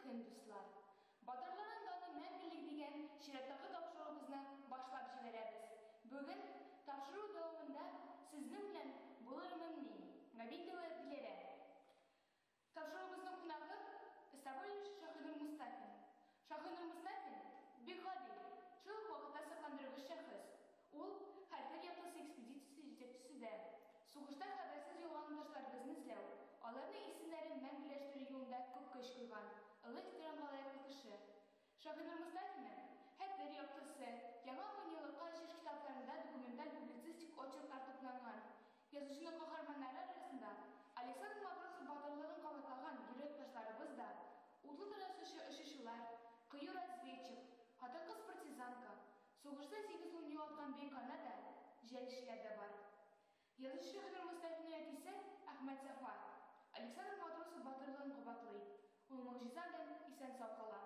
көн, дуслар! Батырларның даны мәңгелек дигән чираттагы тапшыруыбызны башлап җибәрәбез. Бүген тапшыру дәвамында сезнең белән булырмын мин, Габитова Диләрә. Тапшыруыбызның кунагы, Эставолич Шаһинур Мустафин. Шаһинур Мустафин, бик гади, шул ук вакытта сокландыргыч шәхес. Ул, Хәтер яктысы экспедициясе җитәкчесе дә. Сугышта хәбәрсез югалган иптәшләребезне эзләү, аларның исемнәрен мәңгеләштерү юлында күп көч куйган, олы ихтирамга лаеклы кеше. Шаһинур Мостафинның Хәтер яктысы, Яңа меңьеллыкка очыш китапларында документаль-публицистик очерклар тупланган. Язучының каһарманнары арасында Александр Матросов батырлыгын кабатлаган герой-иптәшләребез да, утлы трассачы очучылар, кыю разведчик, хатын-кыз партизанка, Сугышта сигез улын югалткан бөек ана да, җәлилчеләр дә бар. Язучы Шаһинур Мостафинның әтисе Әхмәтсафа, Александр Матросов батырлыгын кабатлый, ул могҗиза белән исән-сау кала.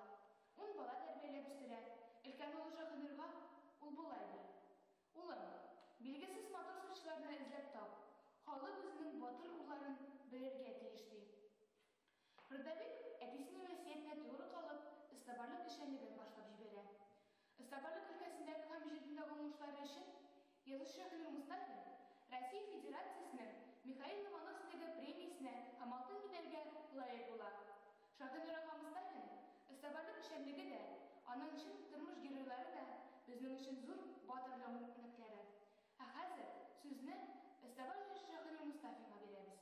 Ун бала тәрбияләп үстерә. Өлкән улы Шаһинурга ул болай ди, Улым, билгесез матросовчыларны эзләп тап, халык үзенең батыр улларын белергә тиеш, ди. Фронтовик, әтисенең васыятенә тугры калып, эзтабарлык эшчәнлеген башлап җибәрә. Эзтабарлык өлкәсендәге һәм иҗатындагы уңышлары өчен язучы Шаһинур Мостафин Россия Федерациясенең Михаил Ломоносовтагы премиясенә һәм алтын медальгә лаек була. Шаһинур ага Мостафин эзтабарлык эшчәнлеге дә, аның чын тормыш геройлары да безнең өчен зур батырлык үрнәкләре. Ә хәзер сүзне эзтабар язучы Шаһинур Мостафинга бирәбез.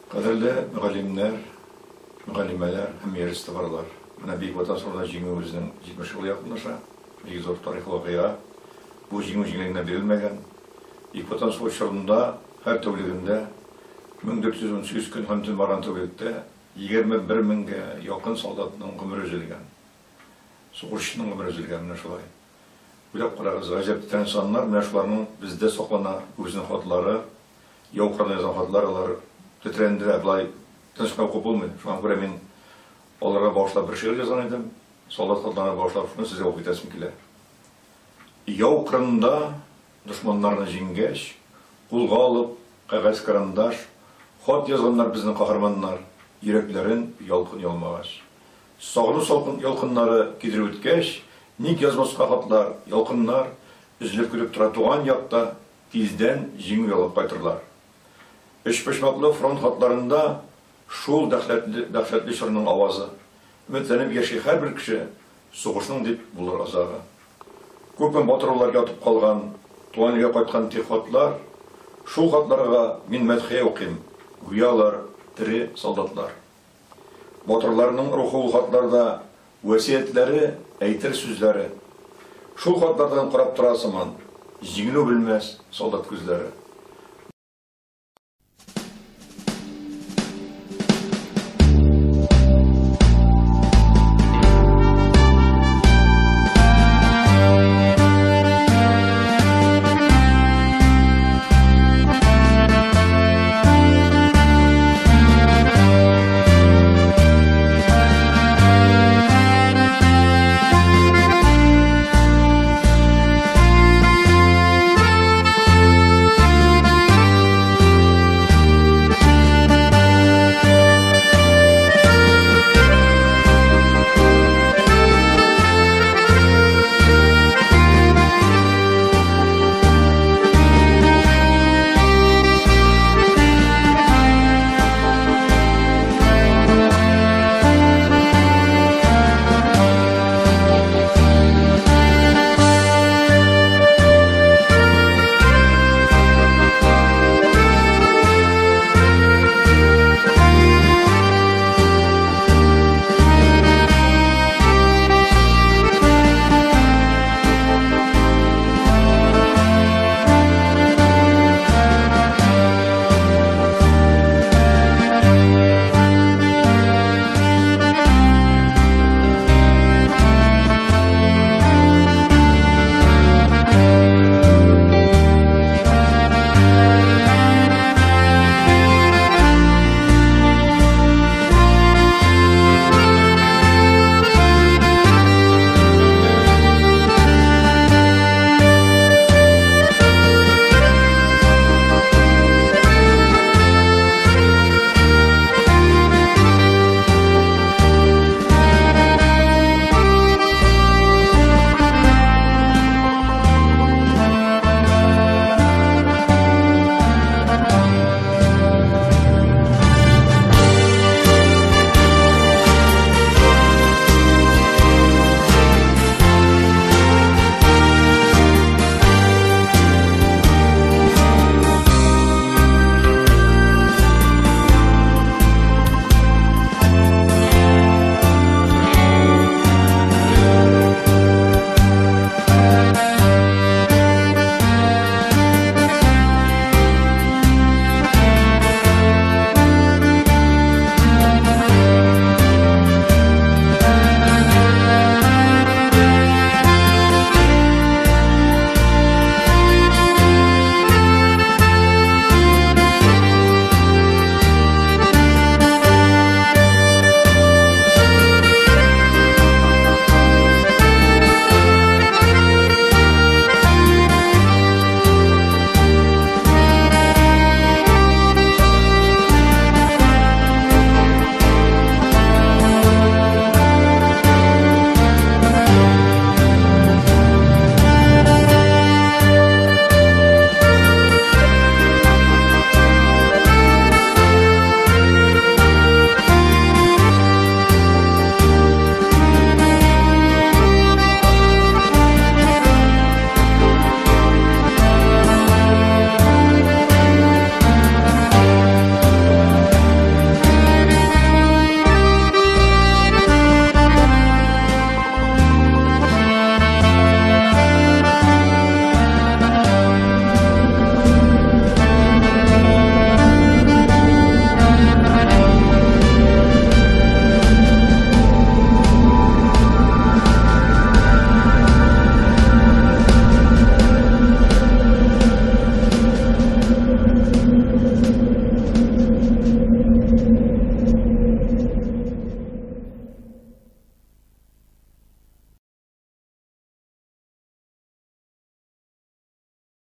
Кадерле мөгаллимнәр, мөгаллимәләр һәм яшь-эзтабарлар! Менә Бөек Ватан сугышында җиңүебезнең 70 елы якынлаша. Бик зур тарихи вакыйга. Бу җиңү җиңел генә бирелмәгән. Бөек Ватан сугышы чорында һәр тәүлегендә 1418 көн һәм төн барган тәүлектә 21 меңгә якын солдатның гомере өзелгән. Сугышчының гомере өзелгән менә шулай. Уйлап карагыз, гаҗәп тирән саннар, менә шуларның бездә саклана күбесенең хатлары, яу кырында язган хатлар, алар тетрәндерә, болай тыныч кына укып булмый. Шуңа күрә мин аларга багышлап бер шигырь язган идем, солдат хатларына багышлап, шуны сезгә укып китәсем килә. Яу кырында дошманнарны җиңгәч, кулга алып, кәгазь карандаш, хат язганнар безнең каһарманнар, йөрәкләрен ялкын ялмагач. Сагыну салкын ялкыннары кидереп үткәч, ник язмаска хатлар, ялкыннар, өзелеп көтеп тора туган якта, тиздән җиңү яулап кайтырлар. Өчпочмаклы фронт хатларында шул дәһшәтле, дәһшәтле чорның авазы. Өметләнеп яши һәрбер кеше, сугышның дип булыр азагы. Күпме батыр уллар ятып калган, туган илгә кайткан тик хатлар, шул хатларга мин мәдхия укыйм, гүя алар тере солдатлар. Батырларның рухы ул хатларда, вәсыятьләре, әйтер сүзләре. Шул хатлардан карап тора сыман, җиңелү белмәс солдат күзләре.